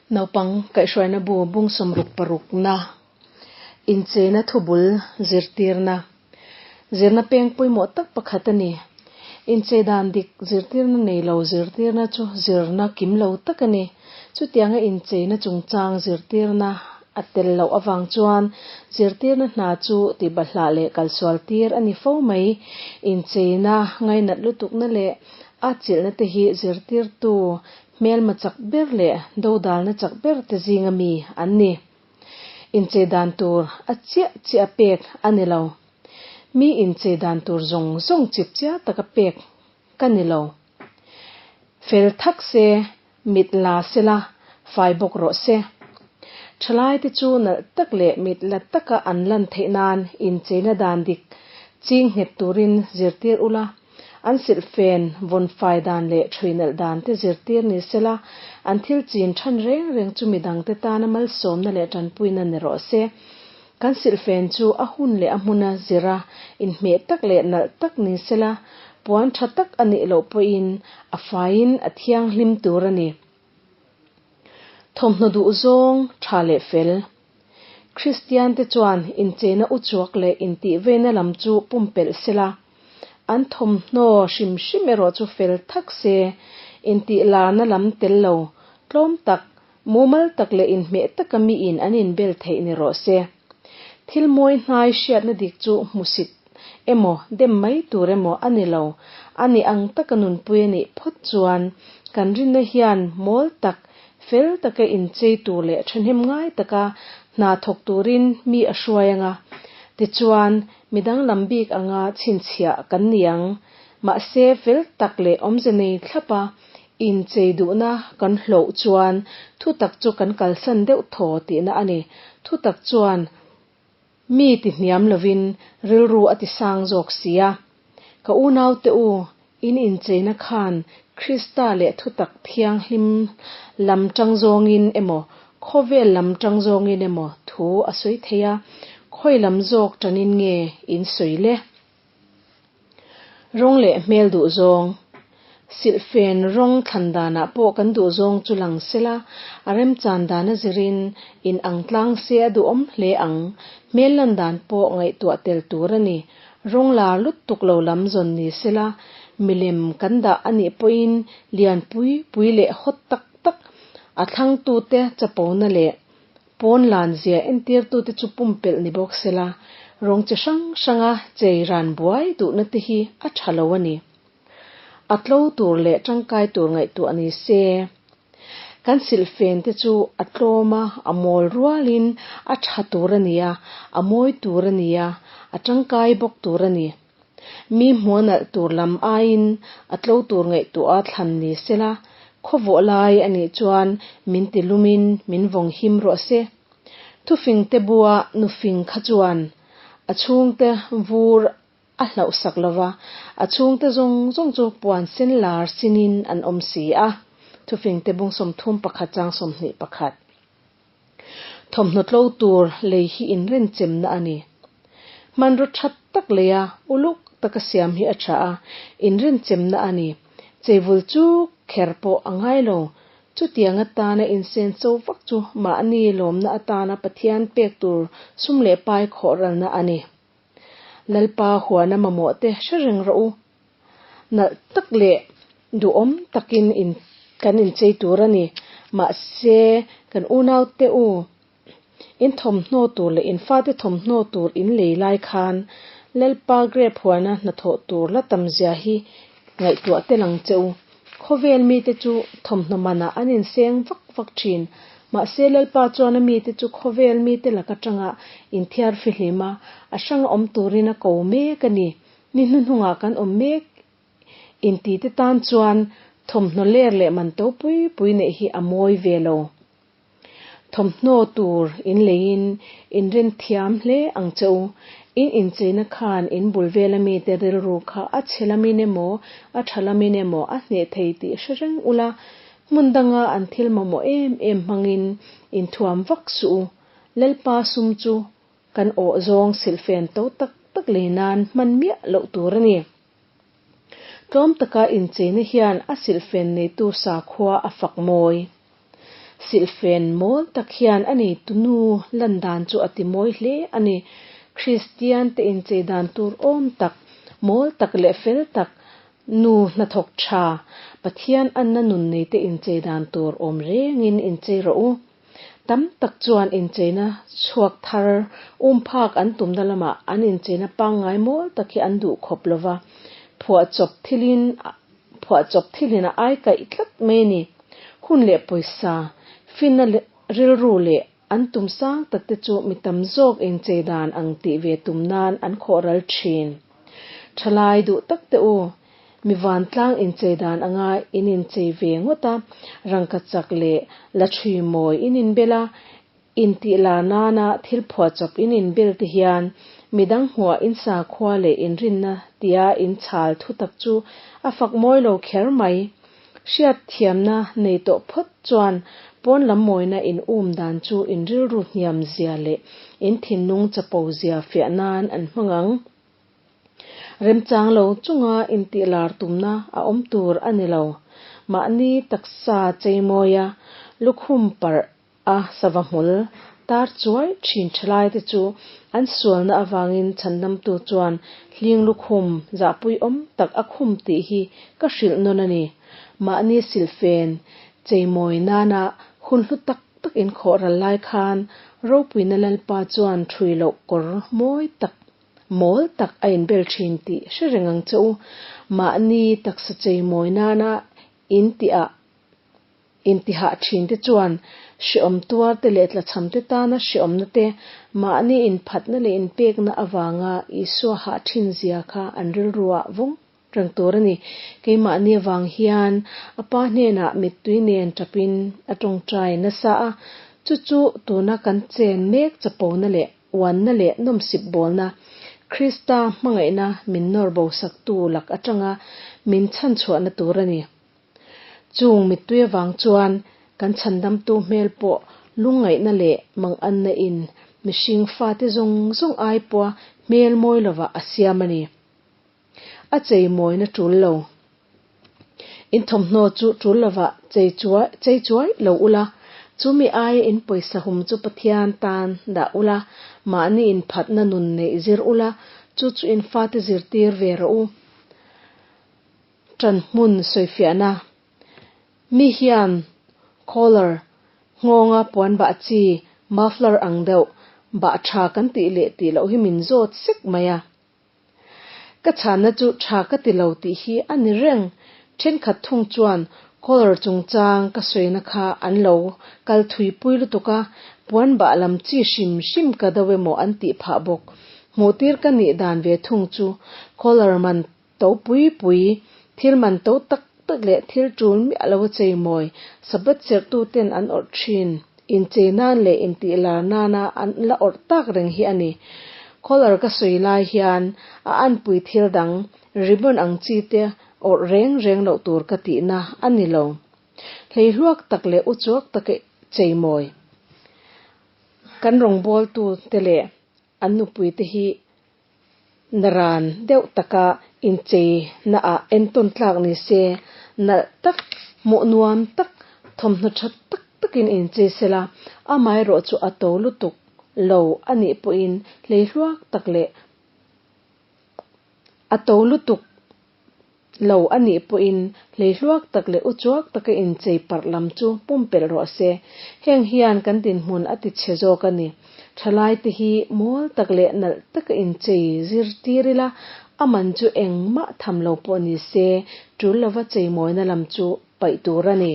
Naupang kaihhruaina bu bung 66na incheina thubul zirtirna zirna peng pawimawh tak pakhat a ni. Inchei dan dik zirtirna nei lo zirtirna chu zirna kim lo tak a ni. Chutianga incheina chungchang zirtirna a tel loh avang chuan zirtirna hna chu tihbahlah leh kalsual tir a ni fo mai. Incheina ngainat lutukna leh a chilhna te hi zirtirtu hmelma chak ber leh dodalna chak ber te zinga mi an ni. Inchei dan tur a chiah chiah a pek a ni lo. Mi inchei dan tur zawng zawng chip chiah taka pek ka ni lo. Fel thak se, mit la sela, fai bawk rawh se. Thalaite chu nalh tak leh mit la taka an lan theih nan incheina dan dik ching nghet turin zirtir ula, an silhfen vawn fai dan leh thui nalh dan te zirtir ni sela, an thil chin than reng reng chu midangte tana malsawmna leh tanpuina ni rawh se. Kan silhfen chu a hun leh a hmuna zira inhmeh tak leh nalh tak ni sela, puan tha tak a nih loh pawhin a faiin a thianghlim tur a ni. Thawmhnaw duh zawng tha leh fel. Kristiante chuan incheina uchuak leh intihveina lam chu pumpelh sela, an thawmhnaw hrim hrim erawh chu fel thak se, intihlarna lam tel lo, tlawm tak, Mumal tak leh inhmeh taka miin an inbel theih ni rawh se. Thil mawi hnai hriatna dik chu hmusit emaw, dem mai tur emaw a ni lo. A ni ang taka nunpui a nih phawt chuan kan rinna hian mawl tak, fel taka inchei tur leh thahnem ngai taka hna thawk turin mi a hruai anga, tichuan midang lam bik anga chhinchhiah kan ni ang. Mahse fel tak leh awmze nei thlapa Inchei duhna kan hlauh chuan thutak chu kan kalsan deuh thaw tihna a ni. Thutak chuan mi ti hniam lovin rilru a ti sang zawk si a. Ka unaute u, in incheina khan Krista leh thutak thianghlim lam tang zawngin emaw, khawvel lam tang zawngin emaw thu a sawi thei a, khawi lam zawk tanin nge in sawi le? Rawng leh hmel duh zawng. Silhfen rawng thlan danah pawh kan duh zawng chu lang sela, a remchan dan a zirin in ang tlang se a duhawm hle ang. Hmel lan dan pawh ngaihtuah tel tur a ni. Rawng lar lutuk lo lam zawn ni sela, milem kan dah a nih pawhin lian pui pui leh hawt tak tak a thlangtute chapona leh Pawn lan zia entirtute chu pumpelh ni bawk sela, rawng chi hrang hranga chei ran buai duhna te hi a tha lo a ni. A tlo tur leh tangkai tur ngaihtuah ni se. Kan silhfen te chu a tlawm a, a mawl rualin a tha tur a ni a, a mawi tur a ni a, a tangkai bawk tur a ni. Mi hmuh nalh tur lam aiin a tlo tur ngaihtuah a thlan ni sela, khawvawh lai a nih chuan min ti lumin min vawng him rawh se. Thufingte bua nufing kha chuan a chhungte vur a hlauh sak lova, a chhungte zawng zawng chu puan sen lar sinin an awm si a. Thufingte bung 31 chang 21. Thawmhnaw tlo tur lei hi inrenchemna a ni. Hmanraw tha tak leia uluk taka siam hi a tha a, inrenchemna a ni. Cheivul chu kher pawh a ngai lo. Chutiang atana insen cho vak chu mahni lawmna atana Pathian pek tur sum leh pai khawhralna a ni. Lalpa huana mamawh te hre reng rawh u. Nalh tak leh duhawm takin in kan inchei tur a ni. Mahse, kan unaute u, in thawmhnaw tur leh in fate thawmhnaw tur in lei lai khan Lalpa grep huana hnathawh tur la tam zia hi ngaihtuah tel ang che u. Khawvel mite chu thawmhnaw manah an inseng vak vak thin. Mahse, Lalpa chuan a mite chu khawvel mite lak atanga inthiar fihlim a, a hranga awm turin a ko mek a ni. Ni hnuhnungah kan awm mek intite tan chuan thawmhnaw ler leh man to pui pui neih hi a mawi ve lo. Thawmhnaw tur in leiin in ren thiam hle ang che u. In incheina khan in bul vela mite rilru kha a chhe lamin emaw a tha lamin emaw a hneh thei tih hre reng ula, hmun danga an thil mamawh em em hmangin inthuam vak suh u. Lalpa sum chu Kan awh zawng silhfen to tak tak lei nan hman miah loh tur a ni. Tlawm taka incheina hian a silhfen neitu sakhua a fak mawi. Silhfen mawl tak hian a neitunu lan dan chu a ti mawi hle a ni. Kristian te inchei dan tur awm tak, mawl tak leh fel tak, nu hnathawk tha, Pathian anna nun neite inchei dan tur awm rengin inchei rawh u. Tam tak chuan incheina chhuak thar um phak an tumna lamah an incheina pangngai mawl tak hi an duh khawp lova, phuahchawp thilin phuahchawp thilin a ai kaih tlat mai a ni. Hun leh pawisa, finna rilru leh an tum sang tak te chu mi tam zawk inchei dan ang tih ve tum nan an khawh ral thin. Thalai duh tak te u, mi vantlang inchei dan anga in inchei ve ngawt a, rangkachak leh la chhui mawi in inbel a, intih lar nana thil phuahchawp in inbel te hian midang hmuah in sakhua leh inrinna tia in chhal thutak chu a fak mawi lo kher mai. Hriatthiamna nei tawh phawt chuan pawn lam mawina in um dan chu in rilru hniam zia leh in thinlung chapo zia fiah nan an hmang ang. Remchang lo chunga intih lar tumna a awm tur a ni lo. Mahni taksa cheimawia lukhum parh A sava hmul tar chuai thin thalai te chu an sualna avangin chhandamtu chuan hling lukhum zahpuiawm tak a khum tih hi ka hrilh nawn a ni. Mahni silhfen cheimawi nana hun hlu tak tak inkhawh ral lai khan ropuina Lalpa chuan thui loh kawr mawi tak mawl tak a inbel thin tih hre reng ang che u. Mahni taksa cheimawi nana intihah Intihah thinte chuan hreawm tuarte leh tlachhamte tana hreawmna te, mahni inphatna leh inpekna avanga Isua hah thin zia kha an rilruah vawng reng tur a ni. Keimahni avang hian a Pa hnenah mittui nen tapin a tawngtai nasa a, chu chu tuna kan chen mek chapona leh uanna leh nawmsip bawlna, Krista hmangaihna min nawr bosaktu lak atanga min chhanchhuahna tur a ni. Chung mittui avang chuan kan chhandamtu hmel pawh lungngaihna leh manganna in mihring fate zawng zawng ai pawha hmel mawi lovah a siam a ni. A chei mawina tul lo. In thawmhnaw chu tul lovah chei chuai chei chuai lo ula, chumi aia in pawisa hum chu Pathian tan dah ula, mahni inphatna nun neih zir ula, chu chu in fate zirtir ve rawh u. Ṭan hmun sawifiahna, Mi hian collar, nghawnga puan bah chi, muffler ang deuh, bah ṭha kan tih leh tih loh hi min zawt sek mai a. Ka chhanna chu ṭha ka ti lo tih hi a ni reng. Ṭhenkhat thung chuan collar chungchang ka sawina kha an lo kal thuipui lutuk a, puan bah lam chi hrim hrim ka do emaw an tih phah bawk. Hmuhtir ka nih dan ve thung chu collar man To pui pui, thil man to tak tak leh thil tul miah lo a chei mawi, Sabbath serhtu ten an awrh thin. Inchei nan leh intih lar nana an la awrh tak reng hi a ni. Collar ka sawi lai hian a anpui thil dang, ribbon ang chi te awrh reng reng loh tur ka tihna a ni lo. Hleihluak tak leh uchuak taka chei mawi kan rawngbawltu te leh an nupui te hi Naran deuh taka inchei naah entawn tlak ni se, nalh tak, hmuh nuam tak, thawmhnaw tha tak takin inchei sela, amaherawh chu a to lutuk lo a nih pawhin hleihluak tak leh a to lutuk lo a nih pawhin hleihluak tak leh uchuak taka inchei parh lam chu pumpelh rawh se. Heng hian kan dinhmun a ti chhe zawk a ni. Thalaite hi mawl tak leh nalh taka inchei zirtir ila, a man chu engmah tham lo pawh ni se, tul lova cheimawina lam chu paih tur a ni.